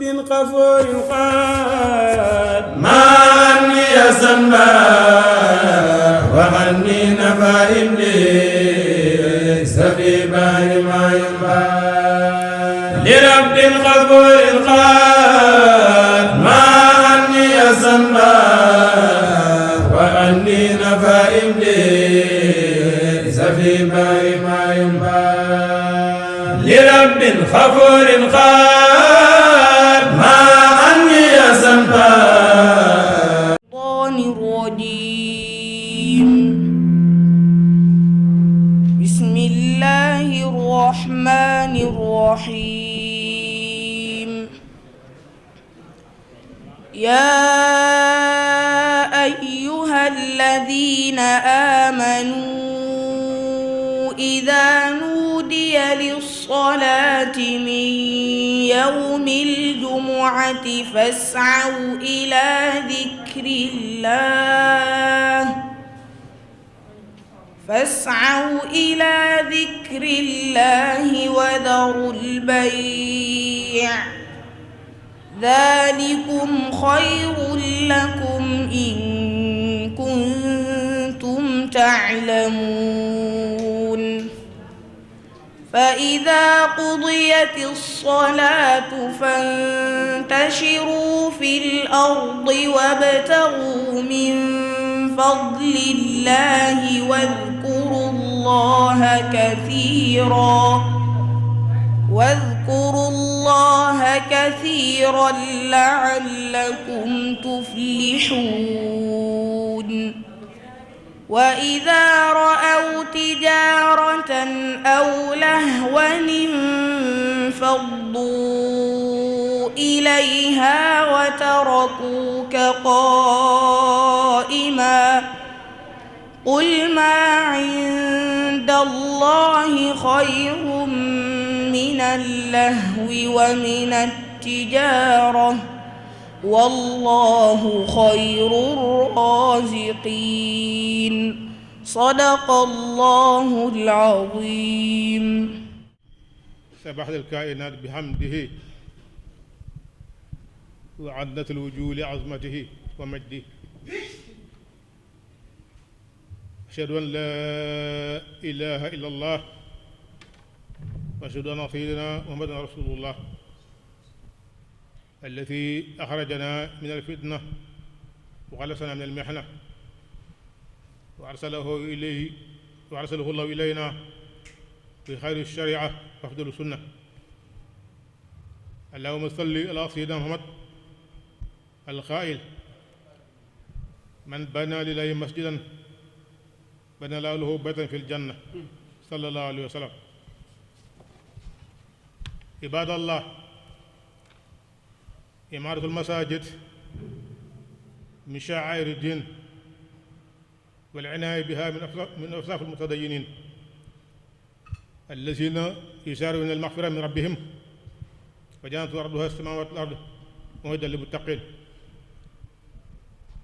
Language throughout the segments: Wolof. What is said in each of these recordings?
لرب غفور قاد ماني يسمى وعني نفى إبليس في بار ما ينبى لرب غفور قاد ماني يسمى وعني نفى إبليس في بار ما ينبى لرب غفور قاد ما أني يسمى الشيطان الرجيم بسم الله الرحمن الرحيم يا أيها الذين آمنوا إذا نودي للصلاة من يوم الجمعة فاسعوا إلى ذكر الله وذروا البيع ذلكم خير لكم إن كنتم تعلمون فإذا قضيت الصلاة فانتشروا في الأرض وابتغوا من فضل الله واذكروا الله كثيرا لعلكم تفلحون وإذا رأوا تجارة أو لهوا انفضوا إليها وتركوك قائما قل ما عند الله خير من اللهو ومن التجارة والله خير الرازقين صدق الله العظيم. سبح الكائنات بحمده وعدت الوجوه لعظمته ومجده أشهد أن لا إله إلا الله وأشهد أن سيدنا محمدا رسول الله الذي أخرجنا من الفتنة وخلصنا من المحنة وأرسله الله إلينا بخير الشريعة وأفضل السنة اللهم صل على سيدنا محمد القائل من بنى لله مسجدا بنى له بيتا في الجنة صلى الله عليه وسلم. عباد الله، إمارة المساجد من شعائر الدين والعناية بها من أوصاف المتدينين الذين يسارعون المغفرة من ربهم وجنات أرضها السماوات والأرض وهدى للمتقين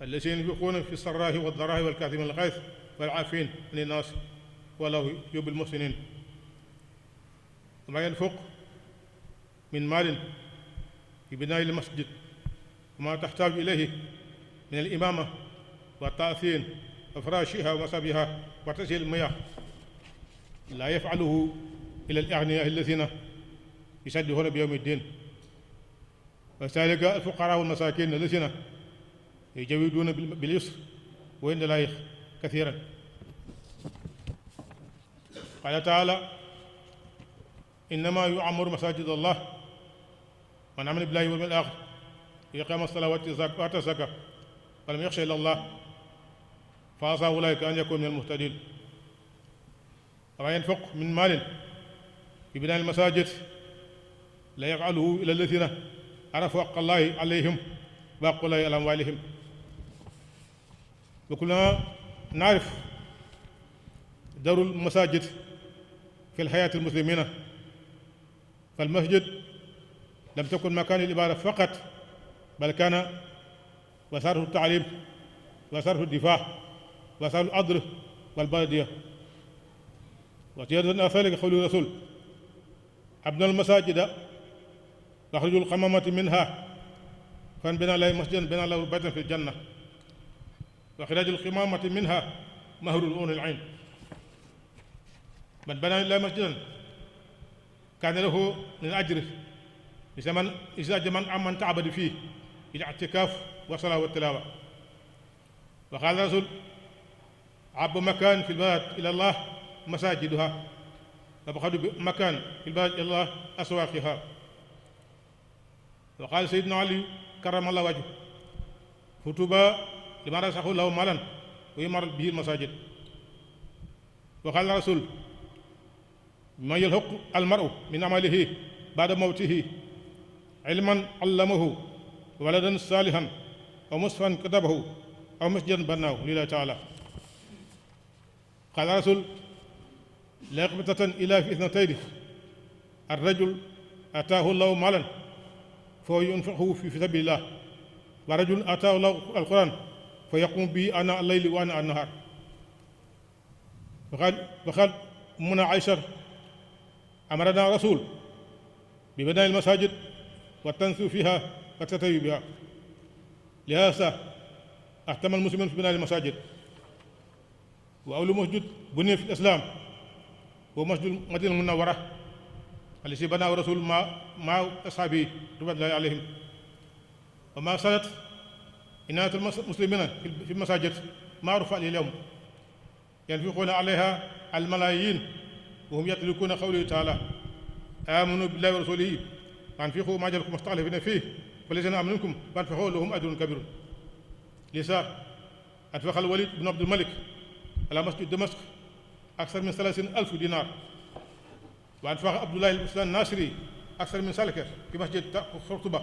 الذين ينفقون في السراء والضراء والكاظمين الغيظ والعافين عن الناس والله يحب المحسنين. وما ينفق من مال في بناء المسجد وما تحتاج إليه من الإمامة والتأثين وفراشها ومصابيها وتسهيل المياه لا يفعله إلى الأغنياء الذين يصدقون بيوم الدين وذلك الفقراء والمساكين الذين يجودون باليسر وإن لا كثيرا. قال تعالى إنما يعمر مساجد الله من آمن بالله واليوم الآخر وأقام الصلاة وآتى الزكاة ولم يخش إلا الله فعسى أولئك أن يكونوا من المهتدين. وما ينفق من مال في بناء المساجد لا يفعله إلا الذين عرفوا حق الله عليهم وحق الله على أموالهم. وكلنا نعرف دور المساجد في الحياة المسلمين، فالمسجد لم تكن مكان العبادة فقط بل كان وساره التعليم وساره الدفاع وساره الأرض والبلدية. وزيادة ذلك قول الرسول أبنى المساجد wa axrijul xamamati minha fan bina lay masjidan bina lahu baytan fil janna wa axrijul ximamati minha mahrul unil ayn man bana lay masjidan kaana lahu min ajri isa man aman taabadi fii الاعتكاف والصلاة والتلاوة. وقال الرسول عب مكان في البلد إلى الله مساجدها وبقد مكان في البلد إلى الله أسواقها. وقال سيدنا علي كرم الله وجهه فطوبى لمن رزقه له مالا ويمر به المساجد. وقال الرسول ما يلحق المرء من عمله بعد موته علما علمه ولدا صالحا أو مصحفا كتبه أو مسجدا بناه لله تعالى. قال الرسول لا يقبضة إلا في اثنتين الرجل آتاه الله مالا فهو ينفقه في سبيل الله ورجل آتاه الله القرآن فيقوم به آناء الليل وآناء النهار. وقال أمنا عائشة أمرنا الرسول ببناء المساجد والتنسيق فيها والتتوي بها. لهذا اهتم المسلمون في بناء المساجد. وأول مسجد بني في الإسلام هو مسجد المدينة المنورة الذي بناه الرسول مع أصحابه رضوان الله عليهم. وما صارت عناية المسلمين في المساجد معروفة اليوم ينفقون عليها الملايين وهم يتركون قوله تعالى آمنوا بالله ورسوله وأنفقوا ما جعلكم مستخلفين فيه والذين آمنوا منكم وأنفقوا لهم أجر كبير. لذا أنفق الوليد بن عبد الملك على مسجد دمشق أكثر من 30,000 دينار. وأنفق عبد الله الإسلام الناصري أكثر من ذلك في مسجد قرطبة.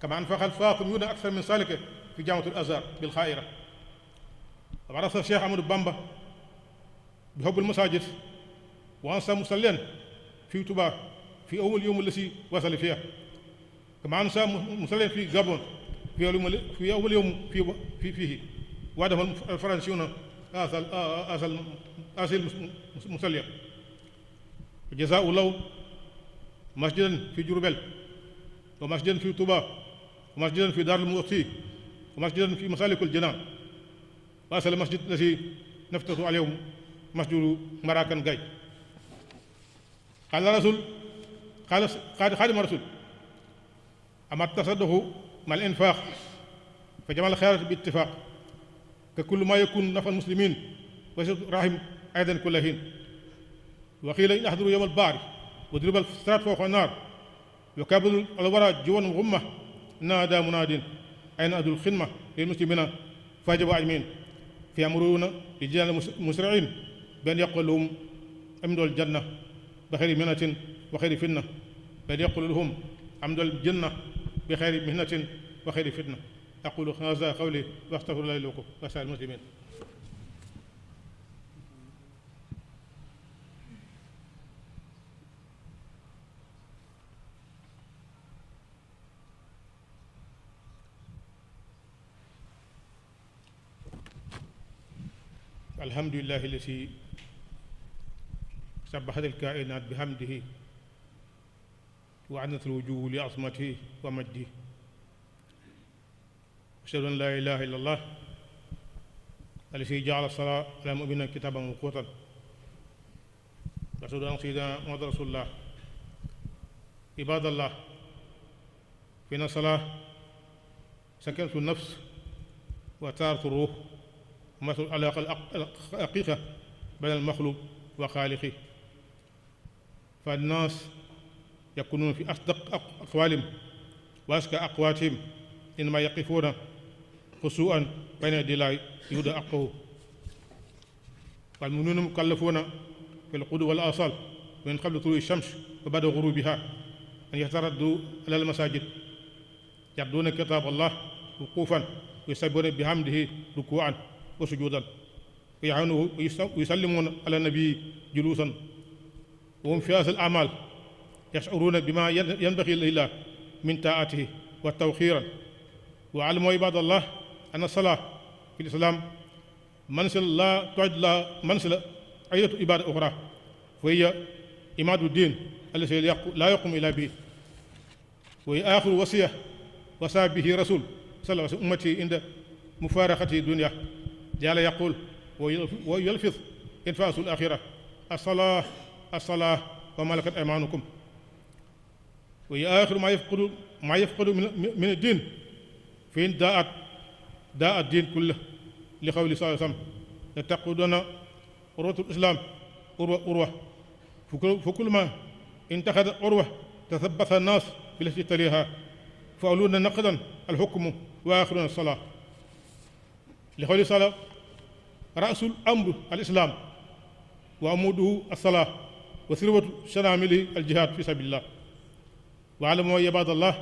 كما أنفق الفاطميون أكثر من ذلك في جامعة الأزهر بالخائرة. وعرف الشيخ أحمد بامبا بحب المساجد وأنصى مصليا في طوبى في أول يوم الذي وصل فيها. كما أنصى مصليا في غابون في أول يوم فيه وعدهم الفرنسيون أصل مصليا. جزاء الله مسجدا في جربل ومسجدا في طوبى ومسجدا في دار الموصي ومسجدا في مسالك الجنان. وأصل المسجد الذي نفتح اليوم مسجد مراكن جاي. قال الرسول قال خادم الرسول أما التصدق مع الإنفاق فجمع الخيرات باتفاق ككل ما يكون نفع المسلمين ويسد رحم أيضا كل حين. وقيل إن أحضروا يوم البعر وضرب الصراط فوق النار وكابل الورى جوان غمة نادى مناد أين أدوا الخدمة للمسلمين فاجبوا أجمعين فيأمرون رجال مسرعين بأن يقول لهم امدوا الجنة بخير منة وخير فتنة بأن يقول لهم امدوا الجنة بخير مهنة وخير فتنة. أقول هذا قولي واستغفر الله لكم وسائر المسلمين. الحمد لله الذي سبحت الكائنات بحمده وعنت الوجوه لعظمته ومجده. أشهد أن لا إله إلا الله الذي جعل الصلاة على المؤمنين كتابا موقوتا. وأشهد أن سيدنا محمد رسول الله. عباد الله فإن الصلاة سكنة النفس وتارة الروح ومثل العلاقة الحقيقة بين المخلوق وخالقه. فالناس يكونون في أصدق أقوالهم وأزكى أقواتهم إنما يقفون خشوعا بين يدي الله يهدى حقه. والمؤمنون مكلفون في القدوة والآصال من قبل طلوع الشمس وبعد غروبها أن يتردوا على المساجد يتلون كتاب الله وقوفا ويسبحون بحمده ركوعا وسجودا ويعانوه ويسلمون على النبي جلوسا. وهم في هذه الأعمال يشعرون بما ينبغي لله من طاعته والتوقيرا. وعلموا عباد الله أن الصلاة في الإسلام منزل لا تعد لها منزل أي عبادة أخرى، فهي عماد الدين الذي لا يقوم إلا به. wa aaxiru wasiya wasa bihi rasul sallallahu alayhi ummati inda mufaaraxati dunya yàlla yaqul wa yalfid infaasul axira assalaa assalaa wa malakat aymaanukum wa aaxiru maa yafqadu min ad-diin fa in daa ad-diin kullahu li qawli sallallahu alayhi wa sallam yattaqiduuna urwatul islaam urwa fa kullu maa intaxada urwa tasabbaha an-naas bilati taliha fa awluuna naqdan al-hukmu wa aaxiruuna as-salaa li qawli sallallahu rasul amru al-islaam wa amuduhu as-salaa wa sirwatu shanaamili al-jihaad fi sabilillah wa alamu ibadallah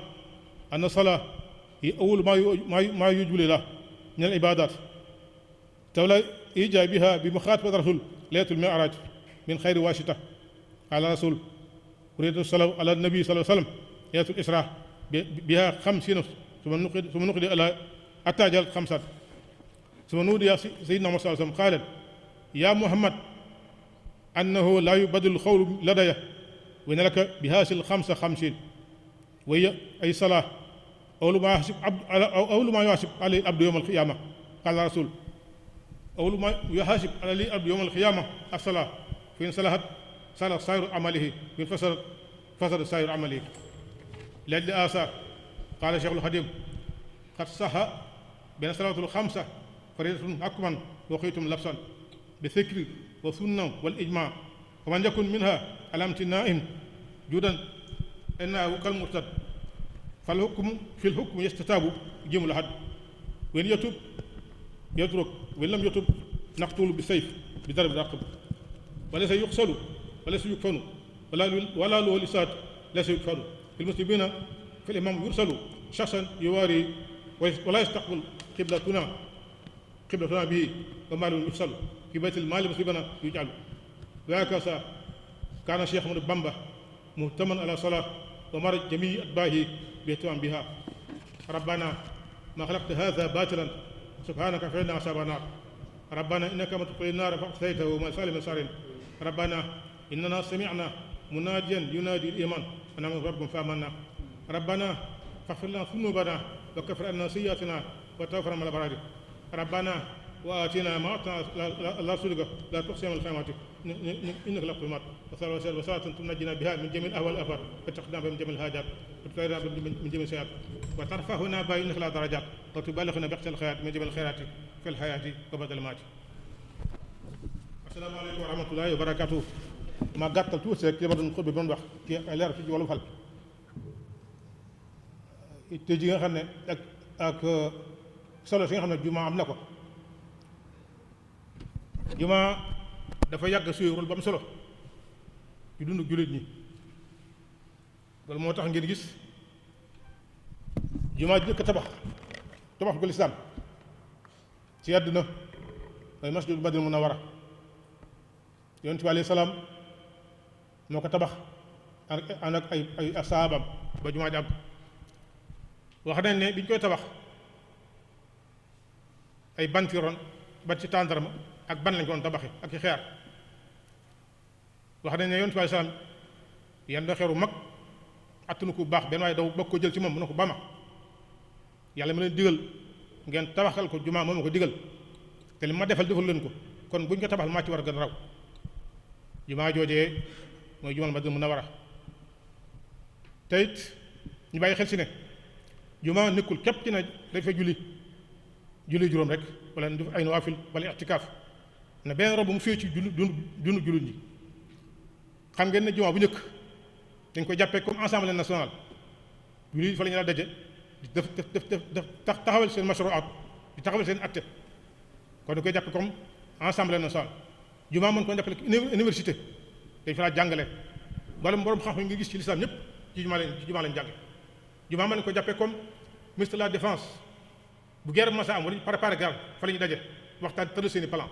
anna salaa hiya awwalu maa yujibu lillah min al-ibaadaat tawla ijaabiha bi muxaatabati rasul laylatul mi'raaj min xayri waasita ala rasul uriidu salaam ala nabi sallallahu alayhi wa sallam laylatul israa biha xamsiina summa nuqida ala hattaa jarat xamsan summa nuudiya sayyidinaa Muhammad sallallahu alayhi wa sallam qaalat yaa Muhammad annahu laa yubaddalu qawlu ladayya wa inna laka bi haazihil xamsa xamsiin wa hiya ay salaa awwalu maa yuhaasab alayhi al-abdu yawma al-qiyaama qaala rasul awwalu maa yuhaasab alayhi al-abdu yawma al-qiyaama as-salaa fa in salahat salaha saa'iru amalihi wa in fasadat fasada saa'iru amalihi li aasaa qaala Cheikhul Xadiim qad sahha bi anna salaatul xamsa fariidatun hakman wa qiitum labsan bi zikri wa sunna wal ijmaa wa man yakun minha ala imtinaa'in juudan innahu kal murtad fal hukmu fil hukmi yastataabu jimul ahad wa in yatub yatruk wa in lam yatub naqtulu bi sayf bi darbi raqab wa laysa yuqsalu wa laysa yukfanu wala lahu lisaat laysa yukfanu fil muslimina fil imam yursalu shakhsan yuwaari wala yastaqbil qiblatuna bihi wa maalun yufsalu fi baytil maali muslimina yuj'alu wa hakaza kaana Cheikh Ahmadou Bamba muhtaman ala salaa wa mara jamii atbaahi bi ihtimaam biha rabbana ma xalaqta haadha baatilan subhaanaka faqina azaaban naar rabbana innaka man tudxili naara faqad axzaytahu wa ma lizaalimin min ansaar rabbana innana sami'na munaadiyan yunaadi al-iimaan an aaminu rabbikum fa aamanna rabbana faghfir lana zunubana wa kaffir anna sayyi'aatina wa tawaffana ma'al abraar rabbana wa aatina ma a'taytana ala rasulika la tukhzina yawmal qiyaamati innaka la tukhzil mii'aad wa salaatan tunajjinaa bihaa min jamiil ahwaal al-aafaat wa taqiinaa min jamiil haajaat wa tutahhirunaa min jamiil sayyi'aat wa tarfa'unaa bihaa innaka ilaa darajaat wa tuballighunaa bi aqsal khayraat min jamiil khayraati fil hayaati wa ba'dal mamaati. Assalaamu aleykum wa rahmatullaahi wa barakaatuh. ma gàttal tuuti rek li ma doon xutba bi doon wax ci leer ci wàllu fal te ji nga xam ne ak solo si nga xam ne juma am na ko. juma dafa yàgg suy rôle ba am solo ci dundu jullit ñi loolu moo tax ngeen gis juma jëkk tabax ko lislaam ci àdduna mooy masjidul Madina Munawwara yonent bi alayhi salaam moo ko tabax ànd ak ay saabam ba jumaa ji àgg wax nañ ne bi ñu koy tabax ay bant yoroon ban ci tàndarma ak ban lañ ko doon tabaxee ak i xeer wax nañ ne yonent bi alayhi salaam yan da xeeru mag attunu ko bu baax benn waaye daw bokk ko jël ci moom mu ne ko ba ma yàlla ma leen digal ngeen tabaxal ko jumaa moom ma ko digal te li ma defal leen ko kon buñ ko tabaxal maa ci war a gën a raw jumaa joojee mooy jumaa Madina Munawwara te it ñu bàyyi xel si ne jumaa nekkul képp ci ne dañ fay julli juróom rek wala def ay nawaafil wala i'tikaaf na benn rob bu mu fee ci dund jullit ñi xam ngeen ne jumaa bu njëkk dañ ko jàppee comme assemblée nationale jullit fa la ñu la daje di def taxawal seen mashruu'aat di taxawal seen atte kon dañ koy jàppee comme assemblée nationale jumaa mën ko jàppale université dañ fa laa jàngale wala borom xam-xam yi nga gis ci lislaam ñëpp ci jumaa leen jànge jumaa mën ko jàppee comme ministre de la défense bu guerre masa am wala préparer guerre fa la ñu daje waxtaan tëral seeni plan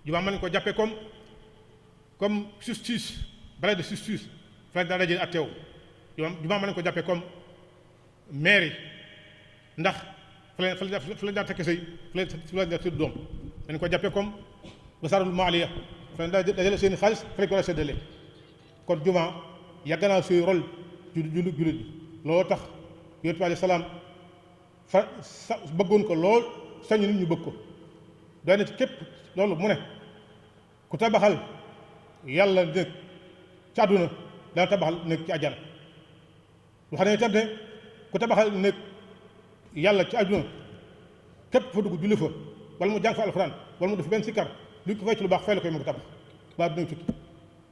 jumaa mën ko jàppee comme justice palais de justice fa la daa daje atteew jumaa mën ko jàppee comme mairie ndax fa la daa tekk say fa la daa tëdd doom dañ ko jàppee comme wasaarul maaliya fa la daa dajale seeni xaalis fa la ko war a séddale kon jumaa yàgg naa suy rôle jullit bi looloo tax yonent bi alayhi salaam bëggoon ko lool sañu nit ñu bëgg ko doy na ci képp loolu mu ne ku tabaxal yàlla néeg ci àdduna dana tabaxal néeg ci àjjana lu xam ne itam ne ku tabaxal néeg yàlla ci àdduna képp fa dugg julli fa wala mu jàng fa alxuraan wala mu def benn sikkar lu ñu ko fay ci lu baax fay la koy mu ko tabax ba dina tukki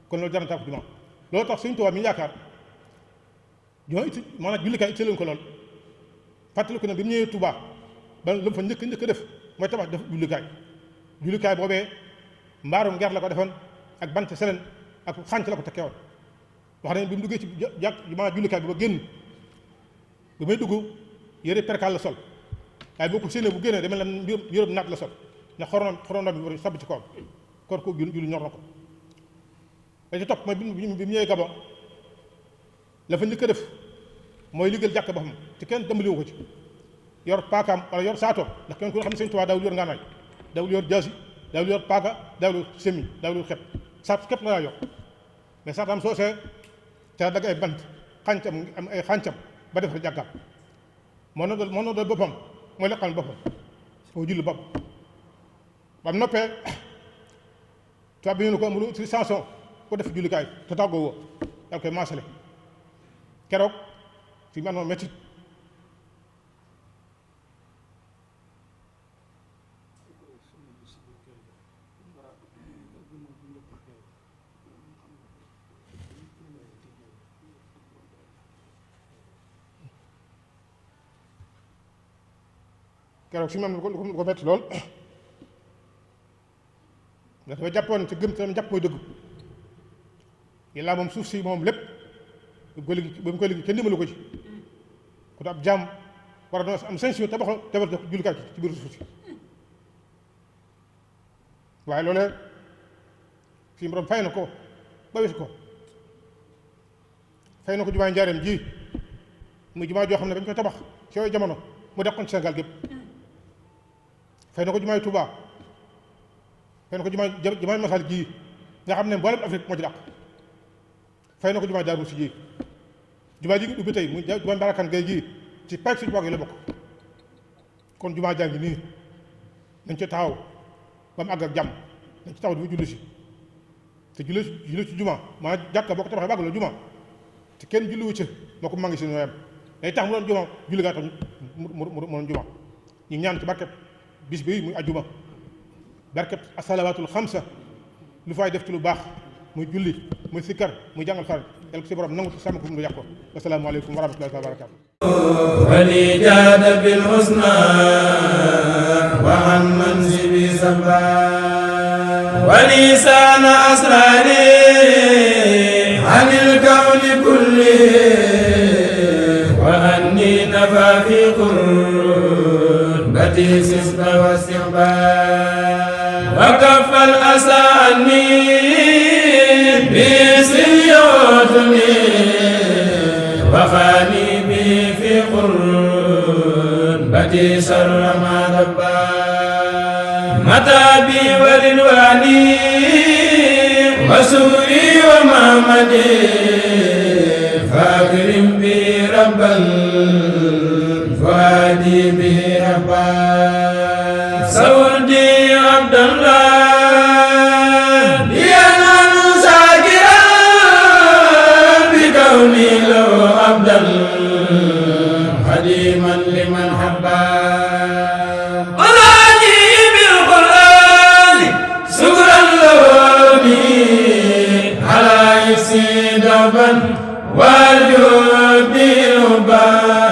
kon loolu jar na tabax jumaa loolu tax Sëñ Tuubaa mi yaakaar jumaa it maanaam jullikaay it leen ko lool fàttali ko ne bi mu ñëwee Tuubaa ba lu mu fa njëkk a def mooy tabax def jullikaay boobee mbaarum nger la ko defoon ak bant selen ak xànc la ko tekkewoon wax nañ bi mu duggee ci jumaa jullikaay bi ba génn bi may dugg yére perkaal la sol waaye boo ko séenee bu génnee demel na yërëb naat la sol ndax xoroon bi war sabb ci kawam kor ko julli ñor na ko da ci topp mooy bi mu ñëwee Gabon la fa njëkk a def mooy liggéeyal jàkk ba xam te kenn dambaliwu ko ci yor paakaam wala yor saatoom ndax kenn ku xam ne Sëñ Tuubaa daawul yor ngaanaay daawul yor jaasi daawul yor paaka daawul yor semi daawul yor xepp saat képp la daa yor mais saataam soosee ca dagg ay bant xàncam am ay xàncam ba defar jàkkaam moo noo doon boppam mooy leqal boppam moo julli bopp ba mu noppee tubaab bi ñu ko amul ci chanson ko def jullikaay te tàggoo woo daal koy maasale keroog fi man moom métti keroog si man lu ko métti lool ndax dafa jàppoon ci gëm te jàpp mooy dëgg yàlla moom suuf si moom lépp ba mu koy liggéey kenn dimbalu ko ci ku ab jaam war a doon am sañ-sañu tabax jullikaay ci biir suuf si waaye loolee fii borom fay na ko ba weesu ko fay na ko jumaay njaareem ji muy jumaa joo xam ne dañ koy tabax ci yooyu jamono mu dekkoon ci Sénégal gépp fay na ko jumaay Touba fay na ko jumaay Masal ji nga xam ne mboolem Afrique moo ci dàq fay na ko jumaay Daaru si ji jumaa ji ngi ubbi tey muy jumaay Mbarakan Gay ji ci pàcc suñu boog yi la bokk kon jumaa jaa ngi nii nañ ci taxaw ba mu àgg ak jàmm nañ ci taxaw di fa julli si te julli ci jumaa maanaam jàkka boo ko tabaxee bàgg la jumaa te kenn julli wu ci moo ko mangi si ñooyam day tax mu doon jumaa julli gaa tax mu doon jumaa ñu ñaan ci barkeb bis bi muy ajjuma barkeb asalawaatul xamsa lu fay def ci lu baax muy julli muy sikkar muy jàngal xar yàlla ko si borom nangu ci sàmm ko mu yàq ko wasalaamu aleykum wa rahmatullahi wa barakatu wali jaada bil husna wa an manzibi samba wali saana asrari anil kawni kulli wa anni nafa fi qurbati sisba wa sihba wa kafal asa anni بسيوتني وخاني بي في قربتي شر ما دبا متى بي وللواني وسوري ومامدي فاكرم بي ربا فؤادي به ربا سودي عبد الله خديما لمن حبا أراجي بالقرآن سكرا لوني على يفسي دوبا وارجو بالهبا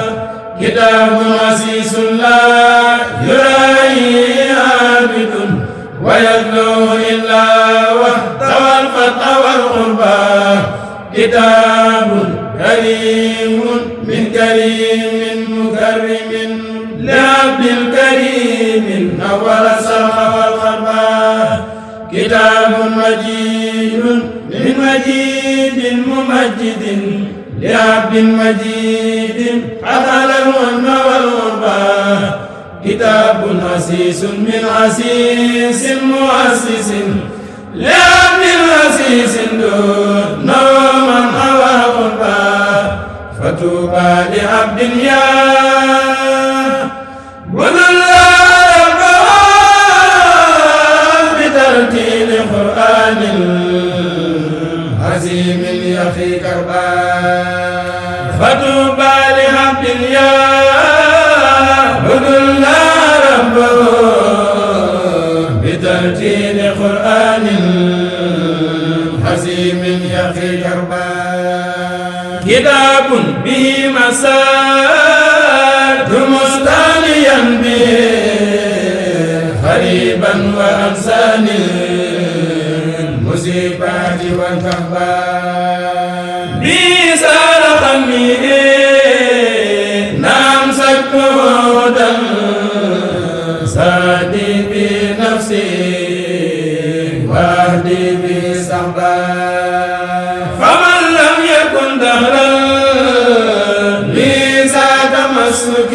كتاب عزيز لا يرائي عابد ويتلو إلا وحده الفتح والقربى كتاب كريم من كريم مكرم لعبد الكريم نور السمع والقربى كتاب مجيد من مجيد ممجد لعبد مجيد حضر الهم والغربى كتاب عسيس من عسيس مؤسس لعبد عسيس دون من هوى قربى فتوبى لعبد يا بترتيل قرآن عظيم يخي كربا فتوبى لعبد يعبد الله ربه بترتيل قرآن عظيم يخي كربا كتاب به مسار مستانيا به خريبا وأنسان المصيبات والكهبان بيسار خميه نام سكودا سادي بنفسي واهدي بصحبا فمن لم يكن دهرا ليس تمسك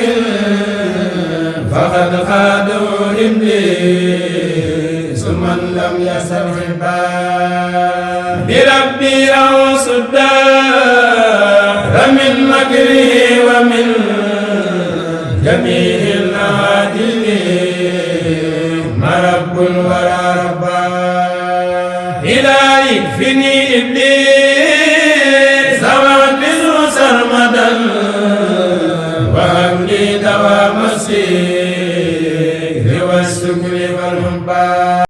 فقد خادوا إبليس من لم يسترحبا بربي أو صدار من مكر